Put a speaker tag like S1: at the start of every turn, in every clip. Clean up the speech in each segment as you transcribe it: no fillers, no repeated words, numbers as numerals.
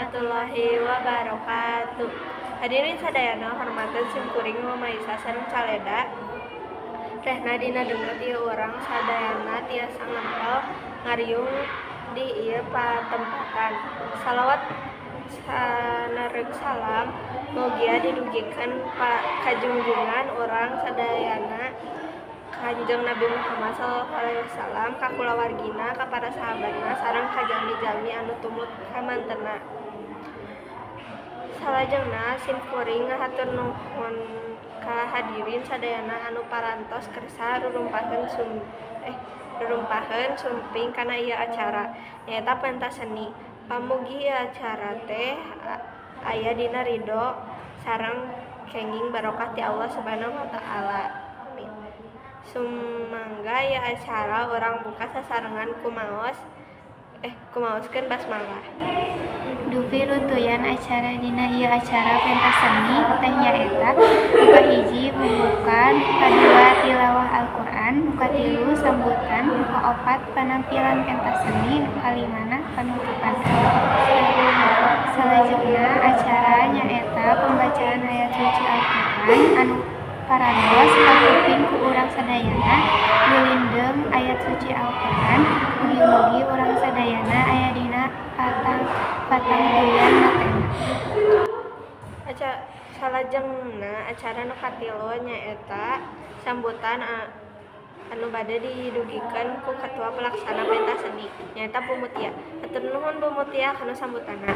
S1: Warahmatullahi wabarakatuh. Hadirin sadayana hormatan simkuring Mama Isa sareng Caleda. Rehna dina denget ieu urang sadayana tiasa ngempel ngariung di ieu patempatan. Salawat sareng salam mugia didugikeun ka junjungan urang sadayana, Kanjeng Nabi Muhammad sallallahu alaihi wasallam, ka kulawargina, ka para sahabatna, sareng ka jalmi-jalmi anu tumut ka mantenna. Salajengna simkuring ngahatur nuhun ka hadirin sadayana anu parantos kersa rurumpaheun sumping kana ieu acara, nyaeta pentas seni. Pamugi ieu acara teh aya dina ridho sareng kenging barokah ti Allah Subhanahu wa taala. Amin. Sumangga ieu acara urang buka sasarengan ku maoskeun basmalah.
S2: Dupi runtuyan acara dina ieu acara pentas seni teh nyaeta: nu kahiji pembukaan, nu kadua tilawah Al-Qur'an, nu katilu sambutan, nu kaopat panampilan pentas seni, nu kalimana panutupan. Salajengna acara nyaeta pembacaan ayat suci Al-Qur'an anu parantos kakuping ku urang sadayana. Gulindeng ayat suci Al-Qur'an, mugi-mugi urang sadayana aya dina patangtuyan matena.
S1: Salajengna acara nu katilu nyaeta sambutan anu bade didugikeun ku ketua pelaksana pentas seni, nyaeta Bu Mutia. Hatur nuhun, Bu Mutia, kana sambutanna.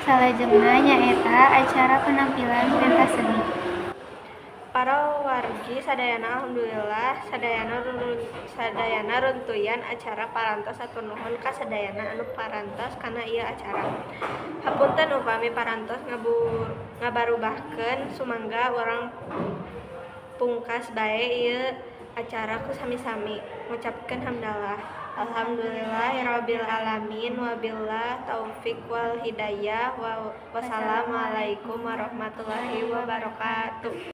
S2: Salajengna nyaeta acara penampilan pentas seni.
S1: Para wargi sadayana, alhamdulillah sadayana runtuyan acara parantos. Hatur nuhun ka sadayana anu parantos kana ieu acara. Hapunten upami parantos ngabarubahkeun. Sumangga urang pungkas bae ieu acara ku sami-sami ngucapkeun hamdalah. Alhamdulillahirabbil alamin, wabillahi taufik wal hidayah, wassalamualaikum warahmatullahi wabarakatuh.